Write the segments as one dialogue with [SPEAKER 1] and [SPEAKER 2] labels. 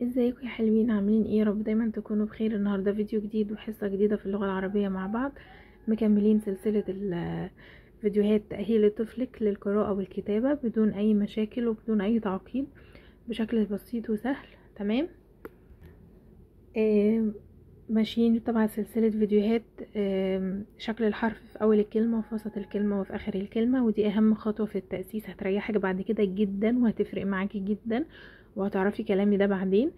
[SPEAKER 1] ازيكم يا حلوين؟ عاملين ايه؟ يا رب دايما تكونوا بخير. النهارده فيديو جديد وحصه جديدة في اللغة العربية مع بعض، مكملين سلسلة الفيديوهات تاهيل طفلك للقراءة والكتابة بدون اي مشاكل وبدون اي تعقيد، بشكل بسيط وسهل. تمام، ماشيين طبعا سلسلة فيديوهات شكل الحرف في اول الكلمة وفي وسط الكلمة وفي اخر الكلمة، ودي اهم خطوة في التاسيس، هتريحك بعد كده جدا وهتفرق معاكي جدا وهتعرفي كلامي ده بعدين.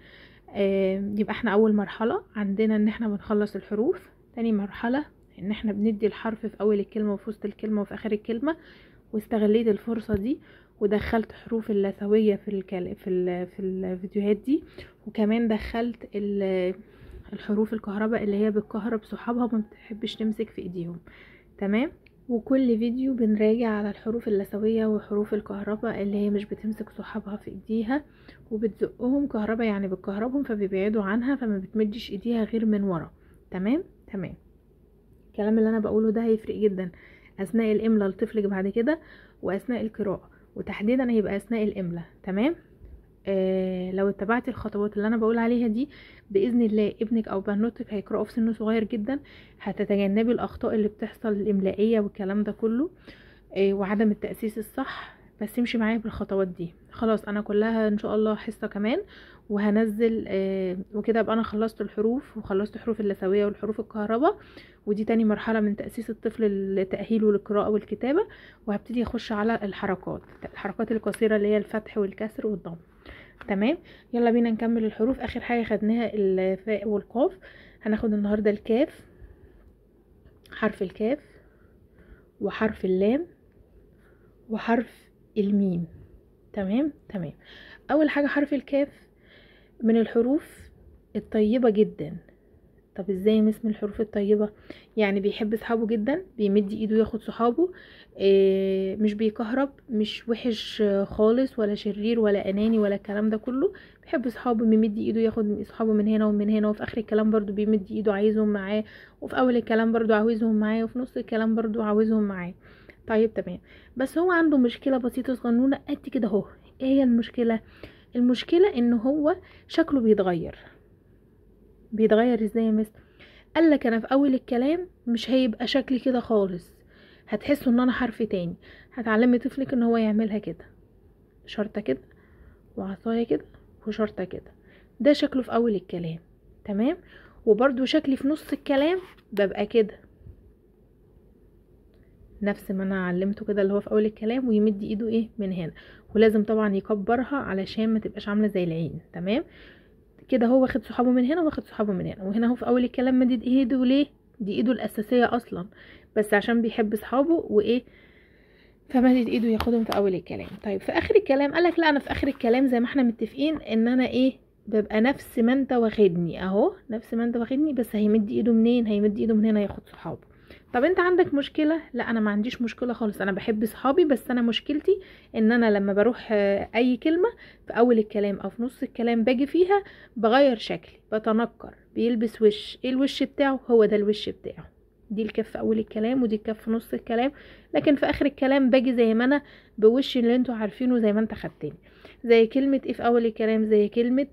[SPEAKER 1] يبقى احنا اول مرحلة عندنا ان احنا بنخلص الحروف، تاني مرحلة ان احنا بندي الحرف في اول الكلمة وفي وسط الكلمة وفي اخر الكلمة، واستغليت الفرصة دي ودخلت حروف اللثوية في الفيديوهات دي، وكمان دخلت الحروف الكهرباء اللي هي بتكهرب صحابها وما بتحبش تمسك في ايديهم. تمام، وكل فيديو بنراجع على الحروف اللثوية وحروف الكهرباء اللي هي مش بتمسك صحابها في ايديها وبتزقهم كهرباء، يعني بتكهربهم فبيبعدوا عنها، فما بتمدش ايديها غير من ورا. تمام تمام، الكلام اللي انا بقوله ده هيفرق جدا اثناء الاملاء لطفلك بعد كده، واثناء القراءة، وتحديدا هيبقى اثناء الاملاء. تمام، لو اتبعتي الخطوات اللي انا بقول عليها دي باذن الله ابنك او بنوتك هيقراوا في سن صغير جدا، هتتجنبي الاخطاء اللي بتحصل الاملائيه والكلام ده كله، وعدم التاسيس الصح. بس امشي معايا بالخطوات دي. خلاص انا كلها ان شاء الله حصة كمان وهنزل، وكده ابقى انا خلصت الحروف وخلصت حروف اللثويه والحروف الكهرباء، ودي تاني مرحلة من تاسيس الطفل لتاهيله للقراءة والكتابة. وهبتدي اخش على الحركات، الحركات القصيرة اللي هي الفتح والكسر والضم. تمام، يلا بينا نكمل الحروف. اخر حاجة خدناها الفاء والقاف، هناخد النهارده الكاف، حرف الكاف وحرف اللام وحرف الميم. تمام تمام، اول حاجة حرف الكاف من الحروف الطيبة جدا. طب ازاي اسم الحروف الطيبة؟ يعني بيحب صحابه جدا، بيمد ايده ياخد صحابه، مش بيكهرب، مش وحش خالص ولا شرير ولا اناني ولا الكلام ده كله، بيحب صحابه، بيمد ايده ياخد صحابه من هنا ومن هنا، وفي اخر الكلام برضو بيمد ايده عايزهم معاه، وفي اول الكلام برضو عاوزهم معاه، وفي نص الكلام برضو عاوزهم معاه. طيب تمام، بس هو عنده مشكلة بسيطة صغنونه قد كده اهو. ايه هي المشكلة؟ المشكلة ان هو شكله بيتغير. بيتغير ازاي يا مستر؟ قال لك انا في اول الكلام مش هيبقى شكلي كده خالص، هتحسوا ان انا حرف تاني. هتعلمي طفلك ان هو يعملها كده، شرطه كده وعصايه كده وشرطه كده، ده شكله في اول الكلام. تمام، وبرده شكلي في نص الكلام ببقى كده، نفس ما انا علمته كده اللي هو في اول الكلام، ويمد ايده ايه من هنا، ولازم طبعا يكبرها علشان ما تبقاش عامله زي العين. تمام كده، هو واخد صحابه من هنا واخد صحابه من هنا، وهنا هو في اول الكلام مدد ايده. ليه؟ دي ايده الاساسية اصلا، بس عشان بيحب صحابه وايه فمدد ايده ياخدهم في اول الكلام. طيب في اخر الكلام قالك لا، انا في اخر الكلام زي ما احنا متفقين ان انا ايه ببقى نفس ما انت واخدني اهو، نفس ما انت واخدني، بس هيمد ايده منين؟ هيمد ايده من هنا ياخد صحابه. طب انت عندك مشكلة؟ لا انا ما عنديش مشكلة خالص، انا بحب صحابي، بس انا مشكلتي ان انا لما بروح اي كلمة في اول الكلام او في نص الكلام باجي فيها بغير شكلي، بتنكر، بيلبس وش. ايه الوش بتاعه؟ هو ده الوش بتاعه، دي الكف في اول الكلام ودي الكف في نص الكلام، لكن في اخر الكلام باجي زي ما انا بوشي اللي انتوا عارفينه، زي ما انت خدتني. زي كلمة ايه في اول الكلام؟ زي كلمة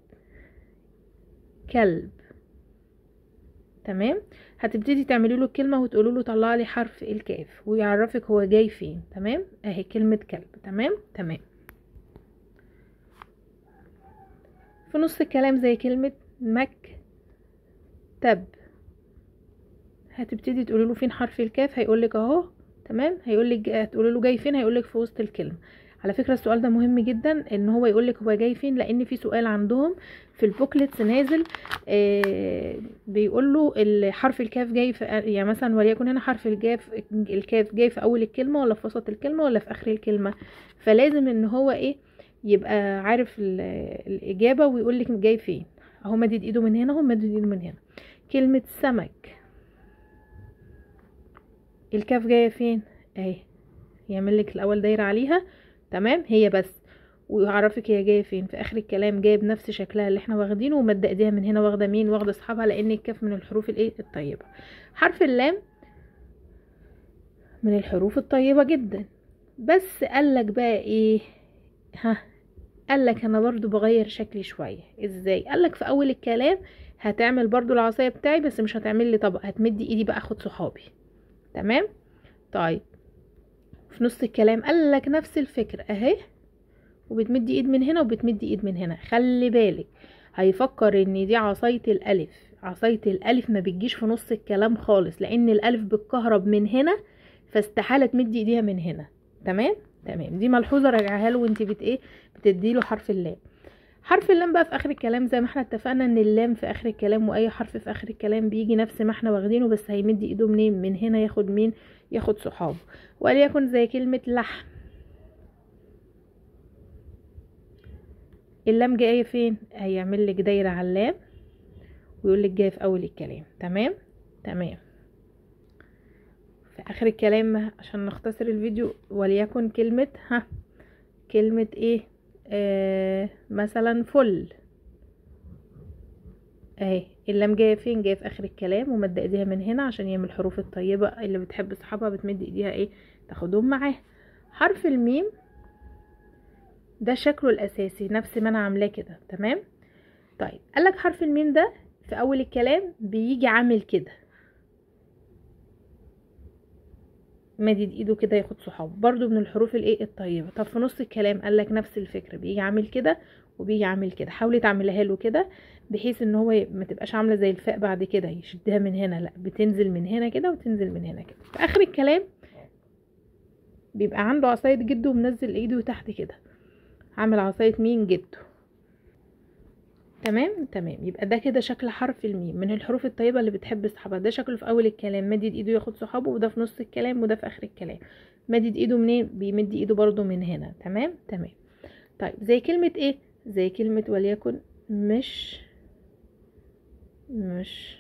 [SPEAKER 1] كلب. تمام، هتبتدي تعملي له الكلمة وتقولي له طلع لي حرف الكاف ويعرفك هو جاي فين. تمام، اهي كلمة كلب. تمام تمام، في نص الكلام زي كلمة مكتب، هتبتدي تقولي له فين حرف الكاف، هيقول لك اهو. تمام، هيقول لك، هتقولي له جاي فين، هيقول لك في وسط الكلمة. على فكرة السؤال ده مهم جدا ان هو يقولك هو جاي فين، لان في سؤال عندهم في ال booklets نازل بيقول له حرف الكاف جاي في، يعني مثلا وليكن هنا حرف الكاف جاي في اول الكلمة ولا في وسط الكلمة ولا في اخر الكلمة، فلازم ان هو ايه يبقى عارف الاجابة ويقولك جاي فين. اهو مدد ايده من هنا، اهو مدد ايده من هنا. كلمة سمك، الكاف جاية فين؟ اهي، يعمل لك الاول دايرة عليها. تمام، هي بس، ويعرفك هي جاية فين. في اخر الكلام جاية بنفس شكلها اللي احنا واخدينه، ومد ايديها من هنا، واخده مين؟ واخده اصحابها، لان الكاف من الحروف الايه الطيبة. حرف اللام من الحروف الطيبة جدا، بس قالك بقى ايه؟ ها، قالك انا برضو بغير شكلي شوية. ازاي؟ قالك في اول الكلام هتعمل برضو العصاية بتاعي، بس مش هتعمل لي طبق، هتمدي ايدي بقى اخد صحابي. تمام. طيب في نص الكلام قالك نفس الفكرة اهي، وبتمدي ايد من هنا وبتمدي ايد من هنا. خلي بالك هيفكر ان دي عصاية الالف. عصاية الالف ما بتجيش في نص الكلام خالص، لان الالف بتكهرب من هنا، فاستحالة تمدي ايديها من هنا. تمام تمام، دي ملحوظة راجعها له وانت بت ايه بتديله حرف اللام. حرف اللام بقى في اخر الكلام زي ما احنا اتفقنا ان اللام في اخر الكلام واي حرف في اخر الكلام بيجي نفس ما احنا واخدينه، بس هيمد ايده منين؟ من هنا. ياخد مين؟ ياخد صحابه. وليكن زي كلمة لحم، اللام جاية فين؟ هيعمل لك دايرة على اللام ويقول لك جاية في اول الكلام. تمام تمام. في اخر الكلام عشان نختصر الفيديو، وليكن كلمة كلمة ايه؟ مثلا فل، اهي اللام جاية فين؟ جاية في اخر الكلام، ومد ايديها من هنا عشان هي من الحروف الطيبة اللي بتحب اصحابها، بتمد ايديها ايه؟ تاخدهم معاها. حرف الميم ده شكله الاساسي نفس ما انا عاملاه كده. تمام. طيب قالك حرف الميم ده في اول الكلام بيجي عامل كده، مدد ايده كده ياخد صحابه، برضو من الحروف الايه الطيبة. طب في نص الكلام قالك نفس الفكرة، بيجي عامل كده وبيجي عامل كده. حاولي تعمليها له كده بحيث ان هو ما تبقاش عامله زي الفاء بعد كده يشدها من هنا، لا بتنزل من هنا كده وتنزل من هنا كده. في اخر الكلام بيبقى عنده عصاية جده ومنزل ايده تحت كده، عامل عصاية مين؟ جده. تمام تمام. يبقى ده كده شكل حرف الميم من الحروف الطيبة اللي بتحب اصحابها. ده شكله في اول الكلام مدد ايده ياخد صحابه، وده في نص الكلام، وده في اخر الكلام. مدد ايده منين؟ بيمد ايده برضو من هنا. تمام تمام. طيب زي كلمة ايه؟ زي كلمة وليكن مش مش.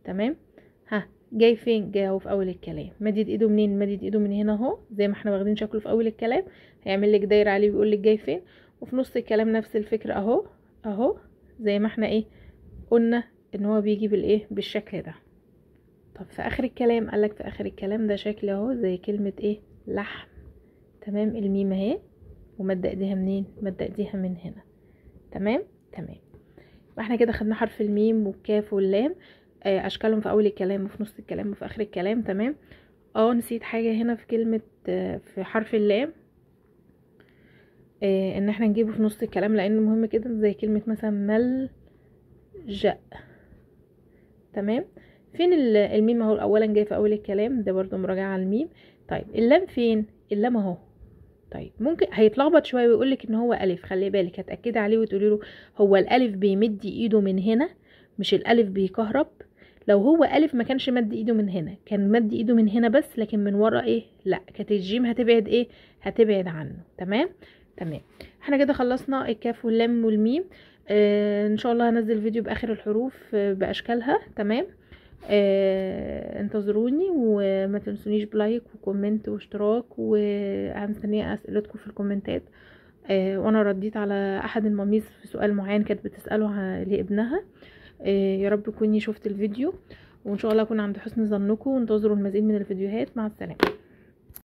[SPEAKER 1] تمام. ها جاي فين؟ جاي اهو في اول الكلام. مدد ايده منين؟ مدد ايده من هنا اهو، زي ما احنا واخدين شكله في اول الكلام، هيعمل لك دايرة عليه ويقول لك جاي فين. وفي نص الكلام نفس الفكرة اهو اهو، زي ما احنا ايه قلنا ان هو بيجي بالايه بالشكل ده. طب في اخر الكلام قالك في اخر الكلام ده شكل اهو زي كلمة ايه؟ لحم. تمام. الميم اهي، ومد ايديها منين؟ مد ايديها من هنا. تمام تمام. احنا كده خدنا حرف الميم والكاف واللام، اشكالهم في اول الكلام وفي نص الكلام وفي اخر الكلام. تمام. نسيت حاجة هنا في كلمة في حرف اللام، ان احنا نجيبه في نص الكلام لانه مهم جدا، زي كلمة مثلا ملجأ. تمام. فين الميم؟ اهو اولا جاي في اول الكلام، ده برضو مراجعة على الميم. طيب اللام فين؟ اللام اهو. طيب ممكن هيتلخبط شوية ويقولك ان هو الف، خلي بالك هتاكدي عليه وتقولي له هو الالف بيمد ايده من هنا مش الالف بيكهرب. لو هو الف ما كانش مد ايده من هنا، كان مد ايده من هنا بس، لكن من ورا ايه؟ لا، كانت الجيم هتبعد ايه؟ هتبعد عنه. تمام تمام. احنا كده خلصنا الكاف واللام والميم. ان شاء الله هنزل فيديو باخر الحروف باشكالها. تمام. انتظروني وما تنسونيش ب like و comment واشتراك، ومستنيه اسئلتكم في الكومنتات. وانا رديت على احد ال mommies في سؤال معين كانت بتساله لابنها. يا رب تكوني شفت الفيديو، وان شاء الله اكون عند حسن ظنكم، وانتظروا المزيد من الفيديوهات. مع السلامة.